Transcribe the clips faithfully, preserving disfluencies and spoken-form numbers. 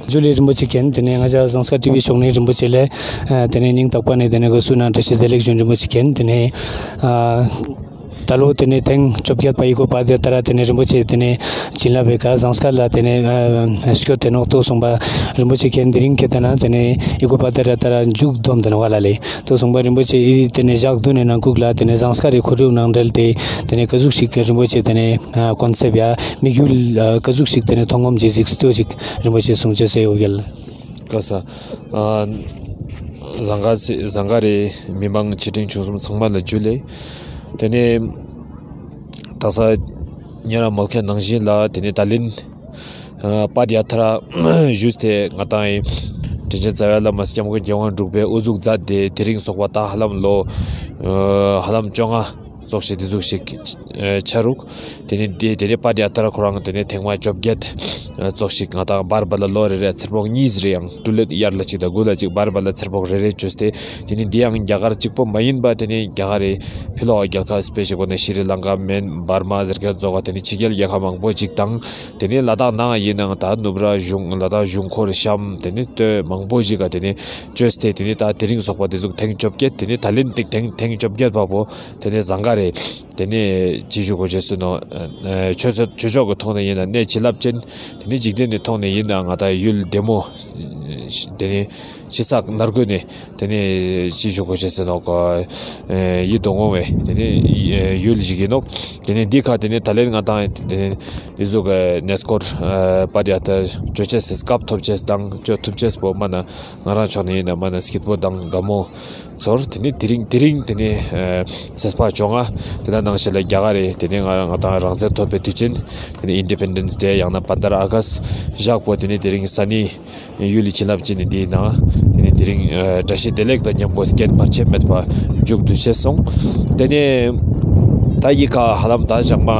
ཇུ་ལེ་རིན་པོ་ཆེ་མཁྱེན། ཏེ་ནེ་ང་ཞ་ཟངས་དཀར་ཊི་བི་ཕྱོགས་ནེ་རིན་པོ་ཆེ་ལེ་ཨ་ཏེ་ནེ་སྙིང་ཐག་པ་ནེ་ཏེ་ནེ་གུས་བསུ་ནང་བཀྲ་ཤིས་བདེ་ལེགས་ཞུ་རིན་པོ་ཆེ་མཁྱེན། ཏེ་ནེ་ཨ་ད་ལོ་ཏེ་ནེ་ཐེངས་བཅོ་བརྒྱད་པ་ཨི་ཀོ་པད་ཡ་ཏྲ་ཏེ་ནེ་རིན་པོ་ཆེ་ཏེ་ནེ་བྱིན་རླབས་པེ་ཀ་ཟངས་དཀར་ལ་ཏེ་ནེ་ཨ་སྐྱོད་དེ་ནོག་ཏོ་སོང་པ་རིན་པོ་ཆེ་མཁྱེན། དེ་རིང་ཁེ་ཏེ་ན་ཏེ་ནེ་ཨི་ཀོ་པད་ཡ་ཏྲ་མཇུག་བསྡོམས་ཏེ་ནོག་པ་ལ་ལེ། ཏོ་སོང་པ་རིན་པོ་ཆེ་ཨི་ཏེ་ནེ་ཞག་བདུན་ནི་ནང་ཁུག་ལ་ཏེ་ནེ་ཟངས་དཀར་རི་ཁོར་ཡུག་ནང་འབྲེལ་ཏེ་ཏེ་ནེ་ཀ་ཟུག་ཞིག་རིན་པོ་ཆེ་ཏེ་ནེ་ཨ་ཀོན་སེབ་ཡ་དམིགས་ཡུལ་ཨ་ཀ་ཟུག་ཞིག་ཏེ་ནེ་མཐོང་ངོམ་ཇི་ཟིག་སྟོད་ཅིག་རིན་པོ་ཆེ་གསུང་ཅེས་སེ་ཡོད་གལ། ཀ་ས། ཨ་ཟངས་དཀར་སི་ཟངས་དཀར་རི་མི་མང་ཆེ་འབྲིང་ཆུང་གསུམ་ཚང་མ་ལ་ཇུ་ལེ། ཏེ་ནེ་ད་ས་ཉེ་རང་མོལ་ཁན་ནང་བཞིན་ལ་ཏེ་ནེ་ད་ལན་ཨ་པད་ཡ་ཏྲ་ཞུས་ཏེ་ང་ཏང་ཨི་དྲིན་ཅན་རྩ་བའི་བླ་མ་སྐྱབས་མགོན་རྒྱལ་དབང་འབྲུག་པའི་དབུ་འཛུགས་མཛད་དེ་དེ་རིང་སོག་པ་ད་ཧ་ལམ་ལོ་ཨ་ཧ་ལམ་བཅོ་ལྔ་ཙོགས་ཤིག་ཏེ་ཟུག་ཞིག་ཨ་ཆ་རུག། ཏེ་ནེ་ཏེ་ཏེ་ནེ་པད་ཡ་ཏྲ་ཁོ་རང་ཏེ་ནེ་ཐེངས་མ་བཅོ་བརྒྱད་ཙོགས་ཤིག་ང་ཏང་བར་བར་ལ་ལོ་རེ་རེ་ཚེར་པོག་གཉིས་རེ་ཡང་ཀྲུ་ལེ་དབྱར་ལ་གཅིག་དང་དགུན་ལ་གཅིག་བར་བར་ལ་ཚེར་པོག་རེ་རེ་བཅོས་ཏེ་ཏེ་ནེ་འདི་ཡང་རྒྱ་གར་གཅིག་པོ་མ་ཡིན་པ་ཏེ་ནེ་རྒྱ་གར་རི་ཕི་ལོག་རྒྱལ་ཁབ་སྤེ་ཤལ་གོ་ནེ་ཤྲི་ལང་ཀ་མེན་བར་མ་ཟེར་ཁན་ཙོགས་ཏེ་ནེ་ཕྱི་རྒྱལ་རྒྱལ་ཁབ་མང་པོ་ཅིག་དང་ཏེ་ནེ་ལ་དྭགས་ནང་ཡིན་ནའང་ད་ནུབ་ར་གཞུང་ལ་དྭགས་གཞུང་འཁོར་གཤམ་ཏེ་ནེ་སྟོད་མང་པོ་ཞིག་ག་ཏེ་ནེ་བཅོས་ཏེ་ཏེ་ནེ་ད་དེ་རིང་སོག་པ་ཏེ་ཟུག་ཐེངས་བཅོ་བརྒྱད་ཏེ་ནེ་ད་ལན་ཏེ་ཐེངས་ཐེངས་བཅོ་བརྒྱད་པ་པོ་ཏེ་ནེ་ཟངས་དཀར་རི་ཏེ་ནེ་ཅི་ཞུ་གོས་ཤེས་སི་ནོག། ཨ་ཆོས་ཆོས་ཕྱོགས་ཀྱི་ཐོག་ནེ་ཡིན་ན་གནས་བྱིན་རླབས་ཅན། ཏེ་ནེ་འཇིག་རྟེན་ནི་ཐོག་ནེ་ཡིན་ན་ང་ཏང་ཡུལ་བདེ་མོ་ཏེ་ནེ་ཕྱི་ས་ནང་ཁུལ་ནེ་ཏེ་ནེ་ཅི་ཞུ་གོས་ཤེས་སི་ནོག། ཨ་ཡིད་དུ་འོང་བའི་ཏེ་ནེ་ཡུལ་ཞིག་ཡིན་ནོག། ཏེ་ནེ་འདི་ཁ་ཏེ་ནེ་ད་ལན་ང་ཏང་ཏེ་ནེ་འི་ཟུག་གི་གནས་སྐོར་ཨ་པད་ཡ་ཏྲ་བཅོ་ཅེས་སི་སྐབས་ཐོབ་ཅེས་དང་བཅོ་ཐུབ་ཅེས་པོ་མ་ན་ང་རང་ཕྱོགས་ནེ་ཡིན་ན་མ་ན་སྐྱིད་པོ་དང་དགའ་མོ་ཚོར། ཏེ་ནེ་དེ་རིང་དེ་རིང་ཏེ་ནེ་ཨ་ཚེས་པ་བཅོ་ལྔ་ཏེ་ན་ནང་བཞིན་ལ་རྒྱ་གར་རི་ཏེ་ནེ་ང་ང་ཏང་རང་བཙན་ཐོབ་པའི་དུས་ཆེན་ཏེ་ནེ་ཨིན་ཌི་པེན་ཌེནས་ཌེ་ཡང་ན་པན་དྲ་ཨ་གསྟ་ཞག་པོ་ཏེ་ནེ་དེ་རིང་ས་ནི་ཡུལ་ལི་བྱིན་རླབས་ཅན་ནི་འདིའི་ནང་ཏེ་ནེ་དེ་རིང་ཨ་བཀྲ་ཤིས་བདེ་ལེགས་དང་མཉམ་པོ་རྐྱེན་བར་ཆད་མེད་པ་མཇུག་བསྡུ་ཅེས་སོང་། ཏེ་ནེ་ད་འི་ཀ་ཧ་ལམ་ད་ཞག་མ་ཨ་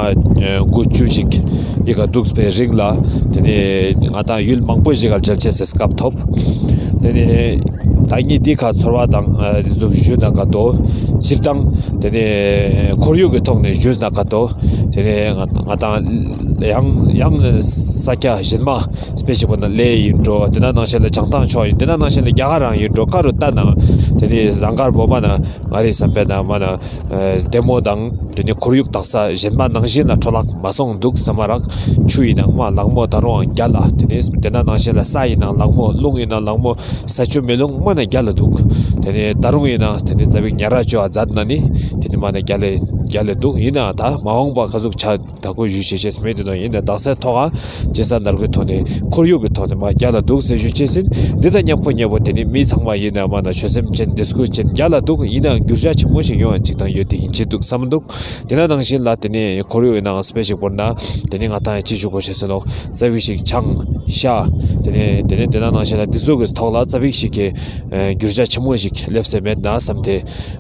དགུ་བཅུ་ཞིག་འི་ཀ་འདུག་པའི་རིང་ལ་ཏེ་ནེ་ང་ཏང་ཡུལ་མང་པོ་ཞིག་ག་མཇལ་ཅེས་སི་སྐབས་ཐོབ། ཏེ་ནེ་ད་ངས་འདི་ཁ་ཚོར་བ་དང་ཨ་ཟུག་ཞུས་ན་ཀ་ཏོ། སྤྱིར་བཏང་ཏེ་ནེ་ཁོར་ཡུག་གི་ཐོག་ནེ་ཞུས་ན་ཀ་ཏོ། ཏེ་ནེ་ང་ང་ཏང་ཡང་ཡང་ས་ཆ་གཞན་མ་སྤེ་ཤལ་པོ་ན་ལེ་ཡིན་འགྲོ། ཏེ་ན་ནང་བཞིན་ལ་བྱང་ཐང་ཕྱོགས་ཡིན། ཏེ་ན་ནང་བཞིན་ལ་རྒྱ་གར་རང་ཡིན་འགྲོ། ཀ་རུ་ལྟ་ན་ཏེ་ནེ་ཟངས་དཀར་པོ་མ་ན་ང་རེ་བསམ་པའི་ནང་མ་ན་ཨ་བདེ་མོ་དང་ཏེ་ནེ་ཁོར་ཡུག་དག་ས་གཞན་མ་ནང་བཞིན་ལ་འཕྲོ་བརླག་མ་སོང་འདུག་བསམ་མ་རག། ཆུ་ཡིན་ནའང་མ་ལག་མོ་ད་རུང་རྒྱལ་ལ། ཏེ་ནེ་ཏེ་ན་ནང་བཞིན་ལ་ས་ཡིན་ནའང་ལག་མོ། རླུང་ཡིན་ནའང་ལག་མོ། ས་ཆུ་མེ་རླུང་མ་ན་རྒྱལ་ལ་འདུག། ཏེ་ནེ་ད་རུང་ཡིན་ནའང་ཏེ་ནེ་ཙ་པིག་ཉ་ར་ཅོ་ཨ་མཛད་ན་ནི་ཏེ་ནེ་མ་ན་རྒྱལ་ལ་རྒྱལ་ལ་འདུག། ཡིན་ནའང་ད་མ་འོངས་པ་ཀ་ཟུག་ཆ་ད་ཁོ་ཞུ་ཤེས་ཤེས་མེད་དེ་ནོ། ཡིན་ནའང་དག་ས་ཐོག་ཨ་ཇེ་ས་ནར་གོའི་ཐོག་ནེ་ཁོར་ཡུག་གི་ཐོག་ནེ་མ་རྒྱལ་ལ་འདུག་ཟེར་ཞུ་ཅེས་ཡིན། འདི་དང་མཉམ་པོ་མཉམ་པོ་ཏེ་ནེ་མི་ཚང་མ་ཡིན་ན་མ་ན་ཆོས་སེམས་ཅན་འདི་སྐུ་ཅན་རྒྱལ་ལ་འདུག། ཡིན་ནའང་འགྱུར་བ་ཆེན་མོ་ཞིག་ཡོང་ཡ་ཅིག་དང་ཡོད་དེ་ཡིན་ཅི་འདུག་བསམ་འདུག། ཏེ་ན་ནང་བཞིན་ལ་ཏེ་ནེ་ཁོར་ཡུག་ཡིན་ནའང་སྤེ་ཤལ་པོ་ན་ཏེ་ནེ་ང་ཏང་ཅི་ཞུ་གོས་ཤེས་སི་ནོག། ཙ་པིག་ཞིག་ཆང་ཤ་ཏེ་ནེ་ཏེ་ནེ་ཏེ་ན་ནང་བཞིན་ལ་འདི་ཚོ་གི་ཐོག་ལ་ཙ་པིག་ཞིག་གི་ཨ་འགྱུར་བ་ཆེན་མོ་ཞིག་སླེབས་སེ་མེད་ན་བསམ་སྟེ་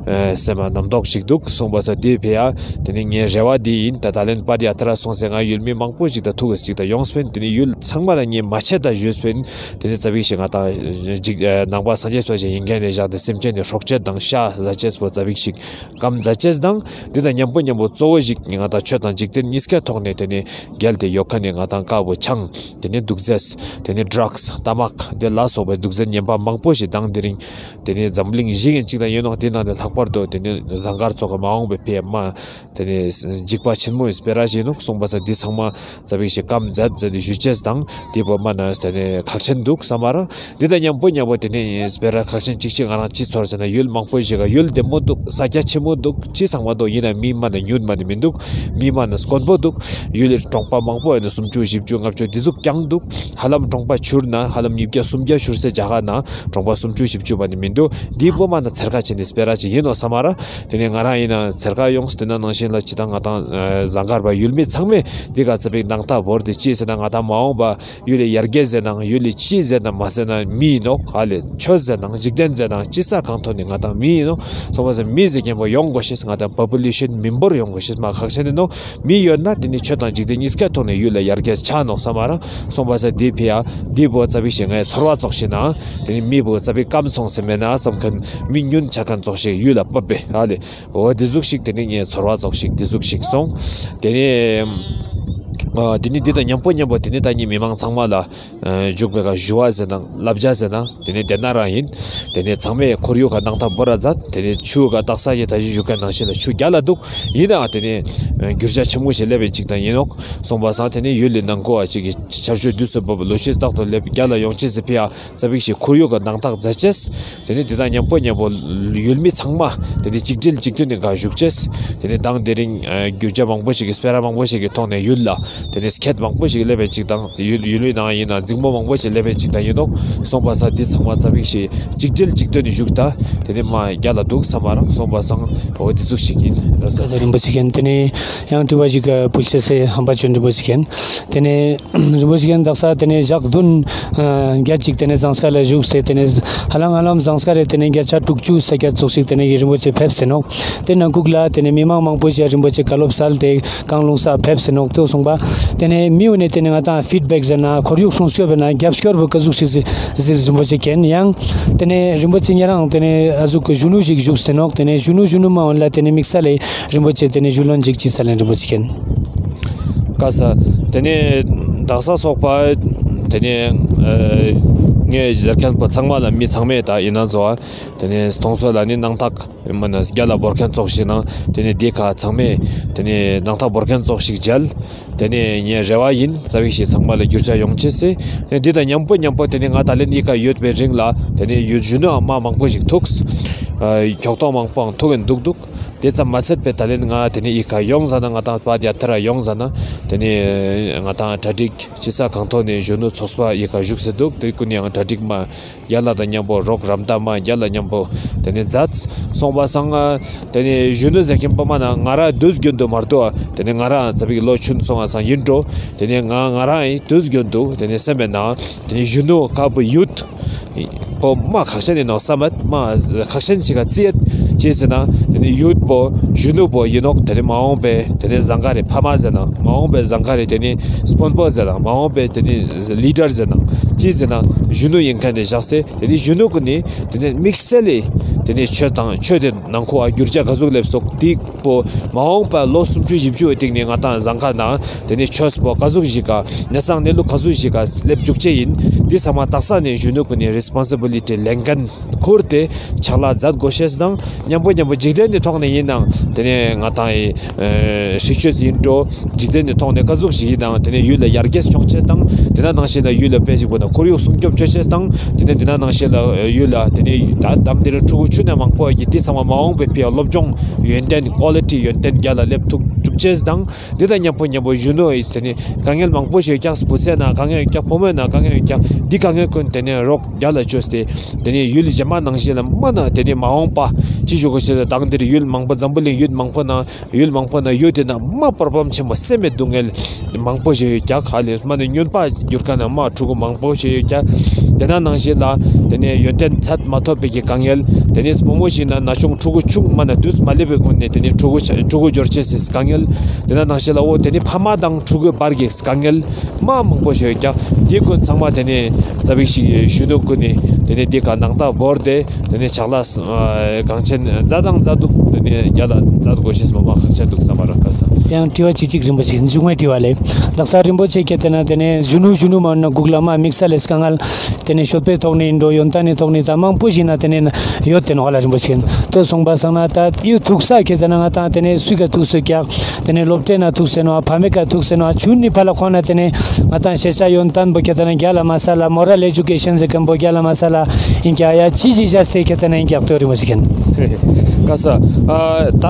ཨ་སེམས་ལ་རྣམ་རྟོག་ཞིག་འདུག། སོང་པ་ས་འདི་ཕི་ཡ་ཏེ་ནེ་ངའི་རེ་བ་འདི་ཡིན། ད་ད་ལན་པད་ཡ་ཏྲ་སོང་སེ་ང་ཡུལ་མི་མང་པོ་ཞིག་དང་ཐུག་གི་ཅིག་དང་ཡོངས་པིན། ཏེ་ནེ་ཡུལ་ཚང་མ་ལ་ངས་མ་ཆད་ད་ཞུས་པིན། ཏེ་ནེ་ཙ་པིག་ཞིག་ང་ཏང་ཅིག་ཨ་ནང་པ་སངས་རྒྱས་པ་ཞིག་ཡིན་མཁན་ནི་བཞག་སྟེ་སེམས་ཅན་ནི་སྲོག་གཅོད་དང་ཤ་ཟ་ཅེས་པོ་ཙ་པིག་ཞིག་སྐམ་ཟ་ཅེས་དང་འདི་དང་མཉམ་པོ་མཉམ་པོ་གཙོ་བོ་ཞིག་ང་ཏང་ཆོས་དང་འཇིག་རྟེན་གཉིས་ཀའི་ཐོག་ནེ་ཏེ་ནེ་རྒྱལ་ཏེ་ཡོད་མཁན་ནི་ང་ཏང་དཀར་པོ་ཆང་ཏེ་ནེ་དུག་རྫས་ཏེ་ནེ་ཌྲགས་ཏ་མག་འདི་ལ་སོགས་པའི་དུག་རྫས་ངན་པ་མང་པོ་ཞིག་དང་དེ་རིང་ཏེ་ནེ་འཛམ་གླིང་ཞིག་གི་ཅིག་དང་ཡོད་ནོག། དེ་ནང་ནེ་ལྷག་པར་དུ་ཏེ་ནེ་ཟངས་དཀར་ཚོགས་ཀྱི་མ་འོངས་པའི་ཕི་ཡ་མ་ཏེ་ནེ་འཇིགས་པ་ཆེན་མོའི་སྤེ་ར་ཞིག་ནོག། སོང་པ་ས་འདི་ཚང་མ་ཙ་པིག་ཞིག་སྐམ་མཛད་མཛད་དེ་ཞུ་ཅེས་དང་དེ་བོ་མ་ན་ཏེ་ནེ་ཁག་ཆེན་དུག་བསམ་མ་རག། འདི་དང་མཉམ་པོ་མཉམ་པོ་ཏེ་ནེ་སྤེ་ར་ཁག་ཆེན་ཅིག་ཅིག་ང་རང་ཅི་ཚོར་ཟེར་ན་ཡུལ་མང་པོ་ཞིག་ག་ཡུལ་བདེ་མོ་དུག། ས་རྒྱ་ཆེན་མོ་དུག། ཅི་ཚང་མ་དུག། ཡིན་ན་མི་མ་ན་ཉུང་མ་ནི་མི་དུག། མི་མ་ན་དཀོན་པོ་དུག། ཡུལ་ལི་གྲོང་པ་མང་པོ་ཡིན་ན་སུམ་ཅུ་བཞི་བཅུ་ལྔ་བཅུ་འདི་ཟུག་ཀྱང་དུག། ཧ་ལམ་གྲོང་པ་ཕྱུར་ན་ཧ་ལམ་ཉིས་བརྒྱ་སུམ་བརྒྱ་ཕྱུར་སའི་ཇ་ག་ན་གྲོང་པ་སུམ་ཅུ་བཞི་བཅུ་མ་ནི་མི་དུག། འདི་བོ་མ་ན་ཚེར་ཁ་ཆེན་ནི་སྤེ་ར་ཅིག་ཡིན་ནོག་བསམ་མ་རག། ཏེ་ནེ་ང་རང་ཡིན་ན་ཚེར་ཁ་ཡོངས། ཏེ་ན་ནང་བཞིན་ལ་ཅི་དང་ང་དང་ཨ་ཟངས་དཀར་པ་ཡུལ་མི་ཚང་མས་འདི་ག་ཙ་པིག་སྣང་ཐག་བོར་ཏེ་ཅི་ཟེར་ན་ང་དང་མ་འོངས་པ་ཡུལ་ལི་ཡར་རྒྱས་ཟེར་ནའང་ཡུལ་ལི་ཅི་ཟེར་ན་མ་ཟེར་ན་མི་ཡིན་ནོག། ཧ་ལེ་ཆོས་ཟེར་ནའང་འཇིག་རྟེན་ཟེར་ནའང་ཅི་ས་གང་ཐོག་ནེ་ང་དང་མི་ཡིན་ནོག། སོང་པ་ས་མི་ཟེར་མཁན་པོ་ཡོང་དགོས་ཤེས། ང་དང་པོ་པུ་ལེ་ཤན་མི་འབོར་ཡོང་དགོས་ཤེས་མ་ཁག་ཆེན་ནི་ནོག། མི་ཡོད་ན་ཏེ་ནེ་ཆོས་དང་འཇིག་རྟེན་གཉིས་ཀའི་ཐོག་ནེ་ཡུལ་ལ་ཡར་རྒྱས་ཆ་ནོག་བསམ་མ་རག། སོང་པ་ས་འདི་ཕི་ཡ་འདི་བོ་ཙ་པིག་ཞིག་ངའི་ཚོར་བ་ཙོགས་ཤིག་ན་ཏེ་ནེ་མི་བོ་ཙ་པིག་སྐམ་སོང་སེ་མེད་ན་བསམ་མཁན་མི་ཉུང་ཆ་མཁན་ཙོགས་ཤིག་ཡུལ་ལ་བབས་པས། ཧ་ལེ། འོ་འདི་ཟུག་ཞིག་ཏེ་ནེ་ངའི་ཚོར་བ་ཙོགས་ཤིག་འདི་ཟུག་ཞིག་སོང་། ཏེ་ནེ་ ཨ་དེ་ནི་འདི་དང་མཉམ་པོ་མཉམ་པོ་དེ་ནི་ད་ནི་མི་མང་ཚང་མ་ལ་ཨ་བཞུགས་པའི་ཀ་ཞུ་བ་ཟེར་ན་བསླབ་བྱ་ཟེར་ན་དེ་ནི་དེ་ན་རང་ཡིན། དེ་ནི་ཚང་མས་ཁོར་ཡུག་ག་སྣང་ཐག་བོར་ར་མཛད། དེ་ནི་ཆུ་ག་སྟག་ས་ཡི་ད་ཅི་བཞུགས་མཁན་ནང་བཞིན་ལ་ཆུ་རྒྱལ་ལ་འདུག། ཡིན་ནའང་དེ་ནི་འགྱུར་བ་ཆེན་མོ་ཞིག་སླེབས་པའི་ཅིག་དང་ཡིན་ནོག། སོང་པ་སང་དེ་ནི་ཡུལ་ལི་ནང་ཁོ་བ་ཅིག་གི་ཆར་ཆུ་དུས་སུ་བབ་ལོ་ཤས་རྟག་ཏུ་སླེབས་རྒྱལ་ལ་ཡོང་ཅེས་སི་ཕི་ཡ་ཙ་པིག་ཞིག་ཁོར་ཡུག་ག་སྣང་ཐག་མཛད་ཅེས། དེ་ནི་དེ་དང་མཉམ་པོ་མཉམ་པོ་ཡུལ་མི་ཚང་མ་དེ་ནི་གཅིག་སྒྲིལ་གཅིག་མཐུན་ནི་ག་བཞུགས་ཅེས། དེ་ནི་དང་དེ་རིང་ཨ་རྒྱུ་ཆ་མང་པོ་ཞིག་གི་སྤེ་ར་མང་པོ་ཞིག་གི་ཐོག་ནས་ཡུལ་ལ་དེ་ནི་སྐད་མང་པོ་ཞིག་སླེབས་པའི་ཅིག་དང་ཡུལ་ཡུལ་མི་ནང་ཡིན་ན་འཛིང་མོ་མང་པོ་ཞིག་སླེབས་པའི་ཅིག་དང་ཡིན་ནོག། སོང་པ་སང་འདི་ཚང་མ་ཙ་པིག་ཞིག་གཅིག་སྒྲིལ་གཅིག་མཐུན་ནི་བཞུགས་ད་དེ་ནི་མ་རྒྱལ་ལ་འདུག་བསམ་མ་རག། སོང་པ་སང་འོ་འདི་ཟུག་ཞིག་ཡིན་ར་ས། ཁ་ས་རིན་པོ་ཆེ་མཁྱེན། དེ་ནི་ཡང་དྲི་བ་ཞིག་ཕུལ་ཅེས་སི་ཧམ་པ་བྱོན། རིན་པོ་ཆེ་མཁྱེན། དེ་ནི་རིན་པོ་ཆེ་མཁྱེན་དག་ས་དེ་ནི་ཞག་བདུན་ཨ་བརྒྱད་ཅིག་དེ་ནི་ཟངས་དཀར་ལ་བཞུགས་སེ་དེ་ནི་ཧ་ལམ་ཧ་ལམ་ཟངས་དཀར་རེ་དེ་ནི་བརྒྱ་ཆ་དྲུག་ཅུ་ས་བརྒྱད་ཙོགས་ཤིག་དེ་ནི་རིན་པོ་ཆེ་ཕེབས་སེ་ནོག། དེ་ནང་ཁུག་ལ་དེ་ནི་མི་མང་མང་པོ་ཞིག་རིན་པོ་ཆེ་བཀའ་སློབ་སལ་ཏེ་གང་རླུང་ས་ཕེབས་སེ་ནོག། དེ་སོང་པ་དེ་ནི་མི་འོ་ནས་དེ་ནི་ང་ཏང་ཕིཌ་བེག་ཟེར་ན་ཁོར་ཡུག་སྲུང་སྐྱོབ་བེ་ན་རྒྱབ་སྐྱོར་བོ་ཀ་ཟུག་ཞིག་ཟིལ་རིན་པོ་ཆེ་མཁྱེན། ཡང་དེ་ནི་རིན་པོ་ཆེ་ཉེ་རང་དེ་ནི་ཨ་ཟུག་གི་གཞོན་ནུ་ཞིག་བཞུགས་སེ་ནོག། དེ་ནི་གཞོན་ནུ་གཞོན་ནུ་མ་འོ་ལ་དེ་ནི་དམིགས་བསལ་ལས་རིན་པོ་ཆེ་དེ་ནི་ཞུ་ལོན་ཅིག་ཅི་ས་ལེན་རིན་པོ་ཆེ་མཁྱེན། ཀ་ས། དེ་ནས་དག་ས་སོགས་པ་དེ་ནས་ཨ་ངས་ཟེར་མཁན་པོ་ཚང་མ་ལ་མི་ཚང་མས་ད་ཡིན་ན་བཟོ་བ་དེ་ནས་མཐོང་སོ་ལ་ནི་སྣང་ཐག་མ་ན་རྒྱལ་ལ་བོར་མཁན་ཙོགས་ཤིག་ནང་དེ་ནས་དེ་ཁ་ཚང་མས་དེ་ནས་སྣང་ཐག་བོར་མཁན་ཙོགས་ཤིག་མཇལ། དེ་ནས་ངའི་རེ་བ་ཡིན་ཙ་པིག་ཞིག་ཚང་མ་ལ་འགྱུར་བ་ཡོང་ཅེས་སི། དེ་དང་མཉམ་པོ་མཉམ་པོ་དེ་ནས་ང་ད་ལན་ཡི་ཁ་ཡོད་པའི་རིང་ལ་དེ་ནས་ཡུལ་གཞོན་ནུ་མ་མང་པོ་ཞིག་ཐུག། ཨ་ཁྱོག་ཐོག་མང་པོའང་ཐུག་གིན་འདུག་འདུག། དེ་ཙམ་མ་ཚད་པའི་ད་ལན་ང་དེ་ནས་ཡི་ཁ་ཡོང་ཟ་ན་ང་ཏང་པ་དེ་ཐར་ཡོང་ཟ་ན་དེ་ནས་ང་ཏང་གྲ་སྒྲིག་ཅི་ས་གང་ཐོག་ནས་གཞོན་ནུ་ཚོགས་པ་ཡི་ཁ་བཞུགས་སེ་འདུག། དེ་ཀུན་ནས་ཡང་གྲ་སྒྲིག་མ་རྒྱལ་ལ་དང་མཉམ་པོ་རོགས་རམ་ད་མ་རྒྱལ་ལ་མཉམ་པོ་དེ་ནས་མཛད། སོང་པ་སང་དེ་ནས་གཞོན་ནུ་ཟེར་མཁན་པོ་མ་ན་ང་ར་དུས་རྒྱུན་དུ་མ་གཏོགས་དེ་ནས་ང་ར་ཙ་པིག་ལོ་ཆུན་སོང་བ་སང་ཡིན་འགྲོ། དེ་ནས་ང་ང་ར་ཡིན་དུས་རྒྱུན་དུ་དེ་ནས་སེམས་པའི་ནང་དེ་ནས་གཞོན་ནུ་ཁ་བོ་ཡུད་པོ་མ་ཁག་ཆེན་ཡིན་ནོག་བསམ་མེད་མ་ཁག་ཆེན་ཞིག་ག་བརྩི་ཡེད་ཅེས་ཟེར་ན་དེ་ནས་ཡུད་པོ་གཞོན་ནུ་པོ་ཡིན་ནོག། དེ་ནས་མ་འོངས་པའི་དེ་ནས་ཟངས་དཀར་རི་ཕ་མ་ཟེར་ན་མ་འོངས་པའི་ཟངས་དཀར་རི་དེ་ནས་དཔོན་པོ་ཟེར་ན་མ་འོངས་པའི་དེ་ནས་ལི་ཌར་ཟེར་ན་ཅི་ཟེར་ན་གཞོན་ནུ་ཡིན་མཁན་དེ་བཞག་སེ་དེ་ནས་གཞོན་ནུ་ཀུན་ནི་དེ་ནས་དམིགས་བསལ་ལས་དེ་ནས་ཆོས་དང་ཆོས་དེ་ནང་ཁོ་ཨ་འགྱུར་བ་ག་ཟུག་སླེབས་སོག་དེ་པོ་མ་འོངས་པ་ལོ་སུམ་ཅུ་བཞི་བཅུ་བའི་སྟེང་ནས་ང་ཏང་ཟངས་དཀར་ནང་དེ་ནས་ཆོས་པོ་ག་ཟུག་ཞིག་ག་གནས་སྟངས་གནས་ལུགས་ག་ཟུག་ཞིག་ག་སླེབས་བཅུག་ཅེས་ཡིན། དེ་ཚང་མ་དག་ས་ནས་གཞོན་ནུ་ཀུན་ནི་རེ་སི་པོན་སི་བི་ལི་ཊི་ལེན་མཁན་ཁུར་ཏེ་ཕྱག་ལས་མཛད་དགོས་ཤེས་དང་མཉམ་པོ་མཉམ་པོ་འཇིག་རྟེན་ནི་ཐོག་ནས་ཡིན་ནའང་དེ་ནས་ང་ཏང་ཡི་ཨ་སྲིད་ཆོས་ཡིན་འགྲོ། འཇིག་རྟེན་ནི་ཐོག་ནས་ག་ཟུག་ཞིག་ཡིན་ནའང་དེ་ནས་ཡུལ་ལ་ཡར་རྒྱས་བྱུང་ཅེས་དང་དེ་ན་ནང་བཞིན་ལ་ཡུལ་ལ་དཔེ་ཞིག་པོ་ན་ཁོར་ཡུག་སྲུང་སྐྱོབ་བྱེད་ཅེས་དང་དེ་ནས་དེ་ན་ནང་བཞིན་ལ་ཡུལ་ལ་དེ་ནས་ད་དང་དེ་རུ་ཕྲུ་གུ་ཆུང་ནས་མང་པོ་ཡོད་ཀྱི་དེ་ཚང་མ་མ་འོངས་པའི་ཕི་ཡ་སློབ་སྦྱོང་ཡོན་ཏན་ཀོ་ལི་ཊི་ཡོན་ཏན་རྒྱལ་ལ་སླེབས་ཐུབ་བཅུག་ཅེས་དང་དེ་དང་མཉམ་པོ་མཉམ་པོ་གཞོན་ནུ་ཡི་དེ་ནས་དཀའ་ངལ་མང་པོ་ཞིག་ཡོད་ཀྱག། བུ་ཚའི་ནང་དཀའ་ངལ་ཡོད་ཀྱག། བུ་མོའི་ནང་དཀའ་ངལ་ཡོད་ཀྱག། འདི་དཀའ་ངལ་ཀུན་དེ་ནས་རོགས་རྒྱལ་ལ་བཅོས་ཏེ་དེ་ནས་ཡུལ་གཞན་མ་ནང་བཞིན་ལ་མ་ན་དེ་ནས་མ་འོངས་པ་ཅི་ཞུ་དགོས་ཤེས་དང་དེར་ཡུལ་མང་པོ་འཛམ་བུ་གླིང་ཡུལ་མང་པོ་ནང་ཡུལ་མང་པོ་ནང་ཡུལ་དེ་ནང་མ་པོར་བམ་ཆེན་པོ་སེམས་མེད་སྡུག་བསྔལ་མང་པོ་ཞིག་ཡོད་ཀྱག། ཧ་ལས་མ་ནི་སྨྱོན་པ་གྱུར་མཁན་ནང་མ་ཕྲུ་གུ་མང་པོ་ཞིག་ཡོད་ཀྱག། དེ་ན་ནང་བཞིན་ལ་དེ་ནས་ཡོན་ཏན་ཚད་མ་ཐོབ་པའི་གི་དཀའ་ངལ། དེ་ནས་བུ་མོ་ཞིག་ན་ན་ཆུང་ཕྲུ་གུ་ཆུང་མ་ན་དུས་མ་སླེབས་པའི་སྔོན་ནས་དེ་ནས་ཕྲུ་གུ་ཆ་ཕྲུ་གུ་འབྱོར་ཅེས་སི་དཀའ་ངལ། དེ་ན་ནང་བཞིན་ལ་འོ་དེ་ནས་ཕ་མ་དང་ཕྲུ་གུ་བར་གྱི་དཀའ་ངལ་མ་མང་པོ་ཞིག་ཡོད་ཀྱག། དེ་ཀུན་ཚང་མ་དེ་ནས་ཙ་པིག་ཞིག་གཞོན་ནུ་ཀུན་ནས་དེ་ནས་དེ་ཀ་ནང་ད་བོར་ཏེ་དེ་ནས་ཕྱག་ལས་ཨ་གང་ཆེན་མཛད་དང་མཛད་འདུག། དེ་ནས་རྒྱལ་ལ་མཛད་དགོས་ཤེས་མ་མ་ཁག་ཆེན་འདུག་བསམ་པ་རག་ཀ་ས། ཡང་དྲི་བ་གཅིག་གཅིག་རིན་པོ་ཆེ་མཇུག་མའི་དྲི་བ་ལས། ལགས་ས་རིན་པོ་ཆེ་ཁྱེད་དེ་ན་དེ་ནས་གཞོན་ནུ་གཞོན་ནུ་མ་ན་གུག་ལ་མ་དམིགས་བསལ་ལས་དཀའ་ངལ་དེ་ནས་ཤོད་པའི་ཐོག་ནས་ཡིན་འགྲོ་ཡོན་ཏན་ནི་ཐོག་ནས་ད་མང་པོ་ཞིག་ན་དེ་ནས་ཡོད་དེ་ནོག་ལ་རིན་པོ་ཆེ་ཏོ་སོང་པ་སང་ན་ད་ཡུལ་ཐུག་ས་ཁྱེད་དེ་ན་ང་དང་དེ་ནས་སུའི་ཀ་ཐུག་སོ་ཀྱག། དེ་ནས་སློབ་གྲྭའི་ན་ཐུག་སེ་ནོ་ཕ་མའི་ཀ་ཐུག་སེ་ནོ་ཆུན་ནི་ཕ་ལ་ཁོ་ན་དེ་ནས་ང་དང་ཤེས་བྱ་ཡོན་ཏན་པོ་ཁྱེད་དེ་ན་རྒྱལ་ལ་མ་ས་ལ་མོ་རལ་ཨེ་ཇུ་ཀེ་ཤན་ཟེར་མཁན་པོ་རྒྱལ་ལ་མ་ས་ལ་ཡིན་ཀྱག་ཡ་ཅི་ཞིག་བྱ་སེ་ཁྱེད་དེ་ན་ཡིན་ཀྱག་ཏོ་རིན་པོ་ཆེ་མཁྱེན། ཀ་ས། ཨ་ད་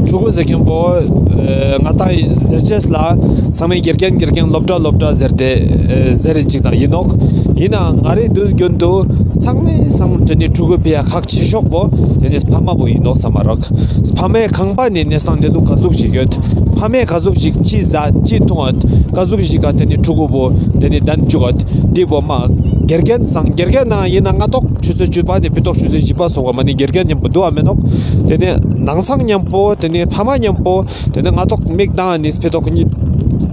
ཕྲུ་གུ་ཟེར་མཁན་པོ་ཨ་ང་དང་ཟེར་ཅེས་ལ་ཚང་མས་དགེ་རྒན་དགེ་རྒན་སློབ་གྲྭ་སློབ་གྲྭ་ཟེར་ཏེ་ཨ་ཟེར་རིན་ཅིག་དང་ཡིན་ནོག། ཡིན་ནའང་ང་རེ་དུས་རྒྱུན་དུ་ཚང་མས་སང་དེ་ནི་ཕྲུ་གུ་ཕི་ཡ་ཁག་ཆེ་ཤོས་པོ་དེ་ནི་ཕ་མ་པོ་ཡིན་ནོག་བསམ་མ་རག། ཕ་མའི་ཁང་པ་ནི་གནས་སྟངས་གནས་ལུགས་ག་ཟུག་ཞིག་ཡོད། ཕ་མས་ག་ཟུག་ཞིག་ཅི་ཟ་ཅི་འཐུང་ཡོད། ག་ཟུག་ཞིག་ག་དེ་ནི་ཕྲུ་གུ་པོ་དེ་ནི་ལྡན་བཅུག་ཡོད། འདི་པོ་མ་དགེ་རྒན་སང་དགེ་རྒན་ནང་ཡིན་ན་སྔ་ཏོག་ཆུ་ཚོད་བཅུ་པ་ནས་ཕི་ཏོག་ཆུ་ཚོད་བཞི་པ་སོགས་པ་མ་ནི་དགེ་རྒན་མཉམ་པོ་འདུག་ཨ་མེ་ནོག། དེ་ནི་ནང་ཚང་མཉམ་པོ་དེ་ནི་ཕ་མ་མཉམ་པོ་དེ་ནི་སྔ་ཏོག་མིག་དང་ནི་ཕི་ཏོག་གཉིད་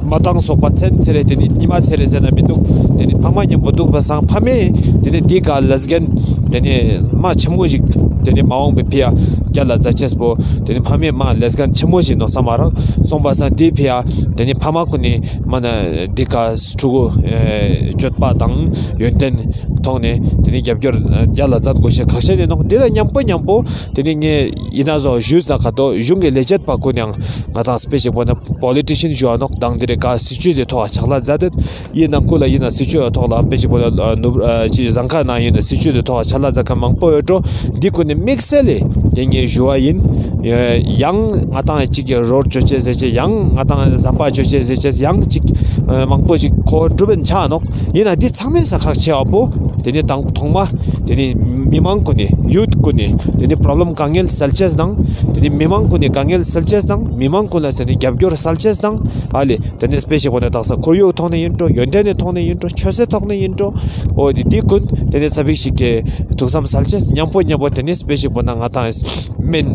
མ་བཏང་སོགས་པ་མཚན་ཚེ་རེ་དེ་ནི་ཉི་མ་ཚེ་རེ་ཟེར་ན་མི་འདུག། དེ་ནི་ཕ་མ་མཉམ་པོ་འདུག་པ་སང་ཕ་མས་དེ་ནི་འདི་ག་ལས་འགན་དེ་ནི་མ་ཆེན་མོ་ཞིག་དེ་ནི་མ་འོངས་པའི་ཕི་ཡ་ རྒྱལ་ལ་མཛད་ཅེས་པོ་དེ་ནི་ཕ་མའི་མ་ལས་འགན་ཆེན་མོ་ཞིག་ནོག་བསམ་མ་རག་སོང་པ་སང་དེ་ཕི་ཡ་དེ་ནི་ཕ་མ་ཀུན་ནི་མ་ན་འདི་ཀ་ཕྲུ་གུ་ཨེ་སྤྱོད་པ་དང་ཡོན་ཏན་ཐོག་ནས་དེ་ནི་རྒྱབ་སྐྱོར་ཨེ་རྒྱལ་ལ་མཛད་དགོས་ཤེས་ཁག་ཆེ་ནི་ནོག་དེ་ལ་མཉམ་པོ་མཉམ་པོ་དེ་ནི་ངས་ཡིན་ན་བཟོ་ཞུས་ན་ཁ་ཏོ་གཞུང་གི་ལས་བྱེད་པ་ཀུན་ཡང་ང་དང་སྤེ་ཞིག་པོ་ན་པོ་ལི་ཊི་ཤན་ཞུ་བ་ནོག་དང་དེ་རེ་ཀ་སྲིད་ཇུས་དེ་ཐོག་ཕྱག་ལས་མཛད་དེ། ཡིན་ནང་ཀུན་ལ་ཡིན་ན་སྲིད་ཇུས་ཐོག་ལ་དཔེ་ཅིག་པོ་ལ་ནུབ་ཅི་ཟང་ཁ་ན་ཡིན་ན་སྲིད་ཇུས་དེ་ཐོག་ཕྱག་ལས་མཛད་མཁན་མང་པོ་ཡོད་འགྲོ། འདི་ཀུན་ནི་དམིགས་བསལ་ལས་དེ་ངས་ཞུ་བ་ཡིན། ཡང་ང་དང་ཅིག་གི་རོར་ཅོ་ཅེས་ཟེར་ཅེས་ཡང་ང་དང་ཟམ་པ་ཅོ་ཅེས་ཟེར་ཅེས་ཡང་ཅིག་མང་པོ་ཅིག་ཁོ་གྲུབ་པན་ཆ་ནོག་ཡིན་ན་འདི་ཚང་མའི་ས་ཁག་ཆེ་བ་པོ་དེ་ནི་དང་ཐོག་མ་དེ་ནི་མི་མང་ཀུན་ནི་ཡུཐ་ཀུན་ནི་དེ་ནི་པྲོབ་ལེམ་དཀའ་ངལ་སེལ་ཅེས་དང་དེ་ནི་མི་མང་ཀུན་ནི་དཀའ་ངལ་སེལ་ཅེས་དང་མི་མང་ཀུན་ལ་དེ་ནི་རྒྱབ་སྐྱོར་སེལ་ཅེས་དང་ཨ་ལེ། དེ་ནས་དཔེ་ཞིག་པོ་ན་དག་ས་ཁོར་ཡུག་ཐོག་ནས་ཡིན་འགྲོ། ཡོན་ཏན་ནི་ཐོག་ནས་ཡིན་འགྲོ། ཆོས་སའི་ཐོག་ནས་ཡིན་འགྲོ། འོ་དེ་དེ་ཀུན་དེ་ནས་ཙ་པིག་ཞིག་གི་ཐུགས་བསམ་སལ་ཅེས་མཉམ་པོ་མཉམ་པོ་དེ་ནས་དཔེ་ཞིག་པོ་ན་ང་དང་སྨན་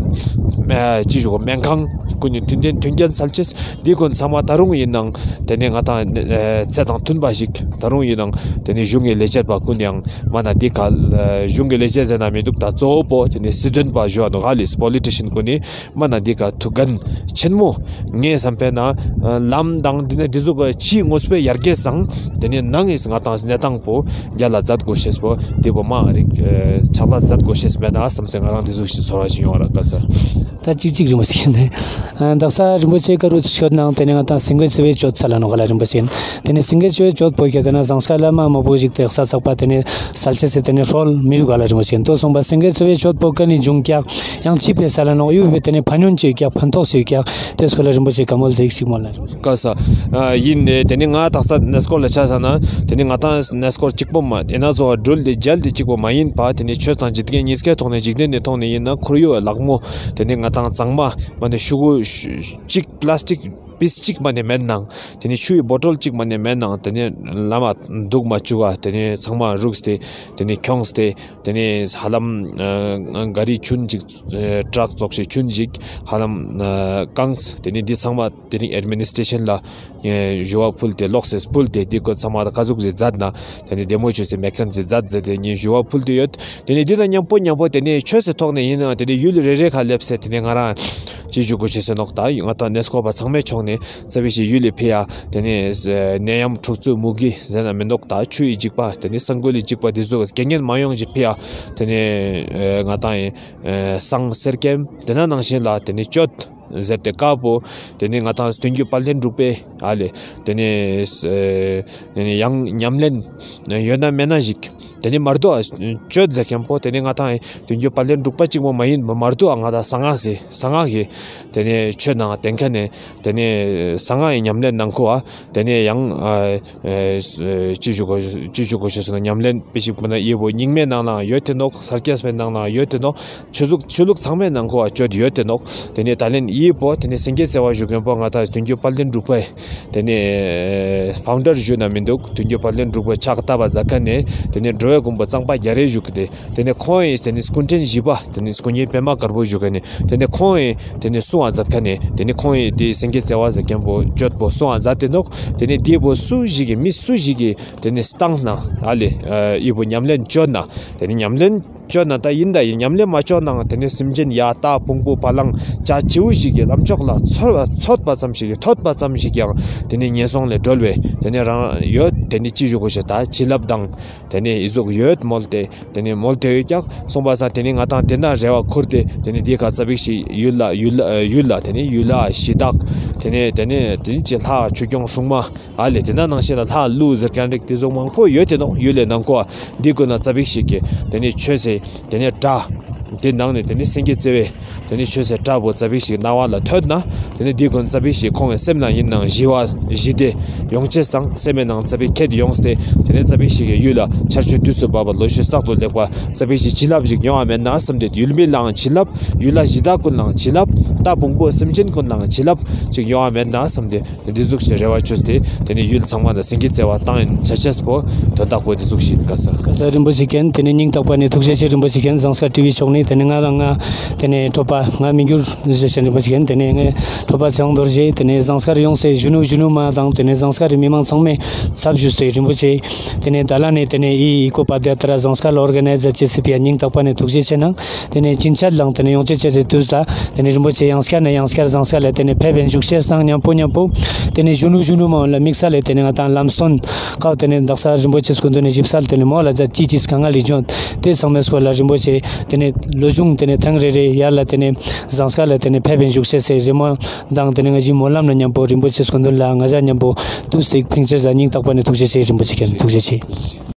ཅི་ཞུ་གོ་སྨན་ཁང་ཀུན་ནི་མཐུན་རྐྱེན་མཐུན་རྐྱེན་སལ་ཅེས་དེ་ཀུན་ཚང་མ་ད་རུང་ཡིན་ནང་དེ་ནས་ང་དང་ཚེ་དང་མཐུན་པ་ཞིག་ད་རུང་ཡིན་ནང་དེ་ནས་གཞུང་གི་ལས་བྱེད་པ་ཀུན་ཡང་མ་ན་དེ་ག་གཞུང་གི་ལས་བྱེད་ཟེར་ན་མི་འདུག་ད་གཙོ་བོ་པོ་དེ་ནས་སྲིད་དོན་པ་ཞུ་བ་ནོག་ཧ་ལེ་པོ་ལི་ཊི་ཤན་ཀུན་ནི་མ་ན་འདི་ཀ་ཐུགས་འགན་ཆེན་མོ་ངས་བསམ་པས་ན་ལམ་དང་འདི་ནས་འདི་ཟུག་གི་ཕྱིའི་དངོས་པོའི་ཡར་རྒྱས་སང་དེ་ནས་ནང་ངི་ང་དང་གནས་སྟངས་པོ་རྒྱལ་ལ་མཛད་དགོས་ཤེས་པོ་དེ་པོ་མ་རིག་ཕྱག་ལས་མཛད་དགོས་ཤེས་མེད་ན་བསམ་སེ་ང་རང་འདི་ཟུག་ཞིག་ཚོར་བ་ཞིག་ཡོང་བ་རག་ག་ས། ད་ཅིག་ཅིག་རིན་པོ་ཆེ་ནས་དག་ས་རིན་པོ་ཆེ་ཀ་རུ་ཆོད་ནང་དེ་ནས་ང་དང་སེང་གེ་ཆོས་པའི་ཆོས་ཚ་ལ་ནོག་ག་ལ་རིན་པོ་ཆེ་དེ་ནས་སེང་གེ་ཆོས་པའི་ཆོས་པོ་ཁྱེད་དེ་ན་ཟང་ས་ལ་མ་མ་པོ་ཞིག་དེ་ས་ཚག་པ་དེ་ནས་སལ་ཅེས་སེ་དེ་ནས་ཧྲོལ་མི་རུ་ག་ལ་རིན་པོ་ཆེ་དོ་སོང་པ་སེང་གེ་ཆོས་པའི་ཆོས་པོ་ཀ་ནི་འབྱུང་ཀྱག་ཡང་ཅི་ཕེ་ས་ལ་ནོག་ཡུ་བེ་དེ་ནས་ཕན་ཡོན་ཅི་ཀྱག་ཕན་ཐོགས་ཅི་ཀྱག་དེ་སྐོར་ལ་རིན་པོ་ཆེ་ཀ་མོལ་ཟིག་ཞིག་མོལ་ལ་རིན་པོ་ཆེ། ཀ་ས། ཡིན་ནས་དེ་ནི་ང་དག་ས་གནས་སྐོར་ལ་ཆ་ས་ན་དེ་ནི་ང་དང་གནས་སྐོར་གཅིག་པོ་མ་དེ་ན་བཟོ་བ་སྒྲུལ་ཏེ་མཇལ་ཏེ་གཅིག་པོ་མ་ཡིན་པ་དེ་ནི་ཆོས་དང་འཇིག་རྟེན་གཉིས་ཀའི་ཐོག་ནས་འཇིག་རྟེན་ནི་ཐོག་ནས་ཡིན་ན་ཁོར་ཡུག་ལག་མོ་དེ་ནི་ང་དང་གཙང་མ་མ་ནི་ཤུ་གུ་གཅིག་པ་ལ་སི་ཊིག་པིས་གཅིག་མ་ནི་མེད་ནང་དེ་ནི་ཆུའི་བོ་ཊོལ་གཅིག་མ་ནི་མེད་ནང་དེ་ནི་ལམ་མ་འདུག་མ་བཅུག་ག་དེ་ནི་ཚང་མ་རུགས་ཏེ་དེ་ནི་ཁྱོངས་ཏེ། དེ་ནས་ཧ་ལམ་ཨ་ག་རི་ཆུན་ཅིག་ཨ་ཊྲག་ཙོགས་ཤིག་ཆུན་ཅིག་ཧ་ལམ་ཨ་གངས་དེ་ནས་འདི་ཚང་མ་དེ་ནས་ཨེཌ་མི་ནིས་ཊྲེ་ཤན་ལ་ཨ་ཞུ་བ་ཕུལ་ཏེ་ལོགས་སེ་ཕུལ་ཏེ་འདི་ཀོ་ཚང་མ་ཀ་ཟུག་ཞིག་མཛད་ན་དེ་ནས་བདེ་མོ་ཅོས་སེ་མེད་མཁན་ཞིག་མཛད་མཛད་དེ་ངས་ཞུ་བ་ཕུལ་ཏེ་ཡོད། དེ་ནས་འདི་དང་མཉམ་པོ་མཉམ་པོ་དེ་ནས་ཆོས་སི་ཐོག་ནས་ཡིན་ན་དེ་ནས་ཡུལ་རེ་རེ་ཁ་སླེབས་སེ་དེ་ནས་ང་རང་ཅི་ཞུ་དགོས་ཤེས་སེ་ནོག་ད་ང་དང་གནས་སྐོར་པ་ཚང་མའི་ཕྱོགས་ནས་ཙ་པིག་ཞིག་ཡུལ་ལི་ཕི་ཡ་དེ་ནས་ནད་ཡམས་འཁྲུག་རྩོད་མུ་གེ་ཟེར་ན་མི་འདུག་ད་ཆུ་ཡི་འཇིགས་པ་དེ་ནས་ས་འགུལ་ལི་འཇིགས་པ་དེ་ཚོ་རྐྱེན་ངན་མ་ཡོང་ཅིག་ཕི་ཡ་དེ་ནས་ང་དང་ཡིན་ཨ་བསང་གསེར་སྐྱེམས་དེ་ན་ནང་བཞིན་ལ་དེ་ནས་གཅོད་ཟེར་ཏེ་དཀར་པོ་དེ་ནས་ང་དང་དོན་བརྒྱུད་དཔལ་ལྡན་འབྲུག་པའི་ཨ་ལེ་དེ་ནས་ཨ་དེ་ནས་ཡང་ཉམས་ལེན་ཡོད་ན་མེད་ན་ཞིག་དེ་ནས་མར་དུ་ཨ་གཅོད་ཟེར་མཁན་པོ་དེ་ནས་ང་དང་དོན་བརྒྱུད་དཔལ་ལྡན་འབྲུག་པ་གཅིག་པོ་མ་ཡིན་པ་མར་དུ་ཨ་ང་དང་གསང་སྔགས་སི་གསང་སྔགས་ཀྱི་དེ་ནས་ཆོས་ནང་དེ་མཁན་ནས་དེ་ནས་གསང་སྔགས་ཀྱི་ཉམས་ལེན་ནང་ཁོ་ཨ་དེ་ནས་ཡང་ཨ་ཨ་ཅི་ཞུ་དགོས་ཅི་ཞུ་དགོས་ཤེས་སོང་ན་ཉམས་ལེན་དཔེ་ཞིག་པོ་ན་ཡེ་བོ་རྙིང་མའི་ནང་ལའང་ཡོད་དེ་ནོག་ས་སྐྱ་པའི་ནང་ལའང་ཡོད་དེ་ནོག་ཆོས་ལུགས་ཆོས་ལུགས་ཚང་མའི་ནང་ཁོ་ཨ་གཅོད་ཡོད་དེ་ནོག་དེ་ནས་ད་ལན་ཡེ་བོ་དེ་ནས་སེང་གེ་རྩེ་བ་བཞུགས་མཁན་པོ་ང་དང་དོན་བརྒྱུད་དཔལ་ལྡན་འབྲུག་པའི་དེ་ནས་ཕའུན་ཌར་ཞུ་ན་མི་འདུག་དོན་བརྒྱུད་དཔལ་ལྡན་འབྲུག་པའི་ཕྱག་བཏབ་པ་མཛད་མཁན་ནས་དེ་ནས་འགྲོ་བའི་མགོན་པོ་གཙང་པ་རྒྱ་རས་བཞུགས་ཏེ་དེ་ནས་ཁོང་ཡིན་དེ་ནས་སྐུ་ཕྲེང་བཞི་པ་དེ་ནས་སྐུ་ཉིད་པད་མ་དཀར་པོ་བཞུགས་མཁན་ནས་དེ་ནས་ཁོང་ཡིན་དེ་ནས་གསུང་བ་མཛད་མཁན་ནས་དེ་ནས་ཁོང་ཡིན་དེ་སེང་གེ་རྩེ་བ་ཟེར་མཁན་པོ་གཅོད་པོ་གསུང་བ་མཛད་དེ་ནོག་དེ་ནས་དེ་པོ་སུ་ཞིག་གི་མི་སུ་ཞིག་གི་དེ་ནས་སྟངས་ན་ཨ་ལེ་ཨ་ཡེ་བོ་ཉམས་ལེན་གཅོད་ན་དེ་ནས་ཉམས་ལེན་གཅོད་ན་ད་ཡིན་ད་ཡིན་ཉམས་ལེན་མ་གཅོད་ནའང་དེ་ནས་སེམས་ཅན་ཡ་ད་བོང་བུ་བ་ལང་བྱ་བྱིའུ་ཞིག་གི་ལམ་ཕྱོགས་ལ་ཚོར་བ་ཚོད་པ་ཙམ་ཞིག་ཐོད་པ་ཙམ་ཞིག་ཡང་དེ་ནས་ངན་སོང་ལས་སྒྲོལ་བའི་དེ་ནས་རང་ཡོད་དེ་ནས་ཅི་ཞུ་དགོས་ཤེས་ད་བྱིན་རླབས་དང་དེ་ནས་ཨི་ཟུག་ཡོད་མོལ་ཏེ་དེ་ནས་མོལ་ཏེ་ཡོད་ཀྱག་སོང་པ་སང་དེ་ནས་ང་དང་དེ་ན་རེ་བ་ཁུར་ཏེ་དེ་ནས་དེ་ཁ་ཙ་པིག་ཞིག་ཡུལ་ལ་ཡུལ་ལ་ཡུལ་ལ་དེ་ནས་ཡུལ་ལ་གཞི་བདག་དེ་ནས་དེ་ནས་དེ་ནས་ཅི་ལྷ་ཆོས་སྐྱོང་སྲུང་མ་ཨ་ལེ་དེ་ན་ནང་བཞིན་ལ་ལྷ་ཀླུ་ཟེར་མཁན་རིགས་དེ་ཚོ་མང་པོ་ཡོད་དེ་ནོག་ཡུལ་ལས་ནང་ཁོ་འདི་ཀུན་ན་ཙ་པིག་ཞིག་གི་དེ་ནས་ཆོས་སེ་དེ་ནས་སྒྲ་དེ་ནང་ནས་དེ་ནས་སེང་གེ་རྩེ་བའི་དེ་ནས་ཆོས་སེ་སྒྲ་པོ་ཙ་པིག་ཞིག་རྣ་བ་ལ་ཐོས་ན་དེ་ནས་འདི་ཀུན་ཙ་པིག་ཞིག་ཁོང་གི་སེམས་ལ་ཡིན་ནང་ཞི་བ་ཞི་བདེ་ཡོང་ཅེས་སང་སེམས་མེད་ནང་ཙ་པིག་ཁྱད་ཡོངས་ཏེ་དེ་ནས་ཙ་པིག་ཞིག་གི་ཡུལ་ལ་ཆར་ཆུ་དུས་སུ་བབ་པ་ལོ་ཕྱུགས་རྟག་ཏུ་ལེགས་པ་ཙ་པིག་ཞིག་བྱིན་རླབས་ཞིག་ཡོང་བ་མེད་ན་བསམ་སྟེ་ཡུལ་མི་ལའང་བྱིན་རླབས་ཡུལ་ལ་གཞི་བདག་ཀུན་ལའང་བྱིན་རླབས་རྟ་བོང་བུ་སེམས་ཅན་ཀུན་ལའང་བྱིན་རླབས་ཞིག་ཡོང་བ་མེད་ན་བསམ་སྟེ། དེ་འདི་ཟུག་ཞིག་རེ་བ་བཅོལ་ཏེ་དེ་ནས་ཡུལ་ཚང་མ་ན་སེང་གེ་རྩེ་བ་བཏང་ཡིན་ཆ་ཅེས་པོ་དོན་དག་པོ་འདི་ཟུག་ཞིག་ཡིན་ཀ་ས། ཀ་ས་རིན་པོ་ཆེ་མཁྱེན། དེ་ནས་སྙིང་ཐག་པ་ནས་ཐུགས་རྗེ་ཆེ་རིན་པོ་ཆེ་མཁྱེན། ཟངས་དཀར་ཊི་ཝི་ཕྱོགས་ནས། ཏེ་ནེ་ང་རང་ང་ཏེ་ནེ་གྲོགས་པོ་ང་མི་འགྱུར་ཞེས་ཞེན་རིན་པོ་ཆེ་ཡིན། ཏེ་ནེ་ངའི་གྲོགས་པོ་ཚེ་དབང་རྡོ་རྗེ་ཏེ་ནེ་ཟངས་དཀར་ཡོངས་སུ་གཞོན་ནུ་གཞོན་ནུ་མ་དང་ཏེ་ནེ་ཟངས་དཀར་རི་མི་མང་ཚང་མའི་ཚབ་ཞུས་ཏེ་རིན་པོ་ཆེ་ཏེ་ནེ་ད་ལ་ནེ་ཏེ་ནེ་འི་ཨི་ཀོ་པད་ཡ་ཏྲ་ཟངས་དཀར་ལ་ཨོར་ག་ནའི་ཛ་ཅེས་སི་ཕི་ཡ་སྙིང་ཐག་པ་ནེ་ཐུགས་རྗེ་ཆེ་གནང་། ཏེ་ནེ་ཕྱིན་ཆད་ལའང་ཏེ་ནེ་ཡོང་ཆེ་ཆེ་ཏེ་དུས་ལ་ཏེ་ནེ་རིན་པོ་ཆེ་ཡང་སྐྱར་ནེ་ཡང་སྐྱར་ཟངས་དཀར་ལ་ཏེ་ནེ་ཕེབས་པའི་བཞུགས་ཤེས་དང་ཉམ་པོ་ཉམ་པོ་ཏེ་ནེ་གཞོན་ནུ་གཞོན་ནུ་མ་འོན་ལ་དམིགས་བསལ་ལ་ཏེ་ནེ་ང་དང་ལམ་སྟོན་ཁག་ཏེ་ནེ་དག་ས་རིན་པོ་ཆེ་སྐུ་མདུན་ནེ་ཞིབ་གསལ་ཏེ་ནེ་མོལ་ལ་ཛ་ཅི་ཅིས་ག་ང་ལི་འཇོན་ཏེ་ཚང་མའི་སྐོར་ལ་རིན་པོ་ཆེ་ཏེ་ནེ་ལོ་གཞུང་ཏེ་ནེ་ཐེངས་རེ་རེ་ཡར་ལ་ཏེ་ནེ་ཟངས་དཀར་ལ་ཏེ་ནེ་ཕེབས་པའི་བཞུགས་ཤེས་སི་རེ་མོ་དང་ཏེ་ནེ་ང་ཞི་སྨོན་ལམ་ལ་ཉམ་པོ་རིན་པོ་ཆེ་སྐུ་མདུན་ལ་ང་ཞ་ཉམ་པོ་དུས་ཚིགས་ཕིང་ཆེས་ལ་སྙིང་ཐག་པ་ནེ་ཐུགས་རྗེ་ཆེ། རིན་པོ་ཆེ་ཁྱེད་ཐུགས་རྗེ་ཆེ།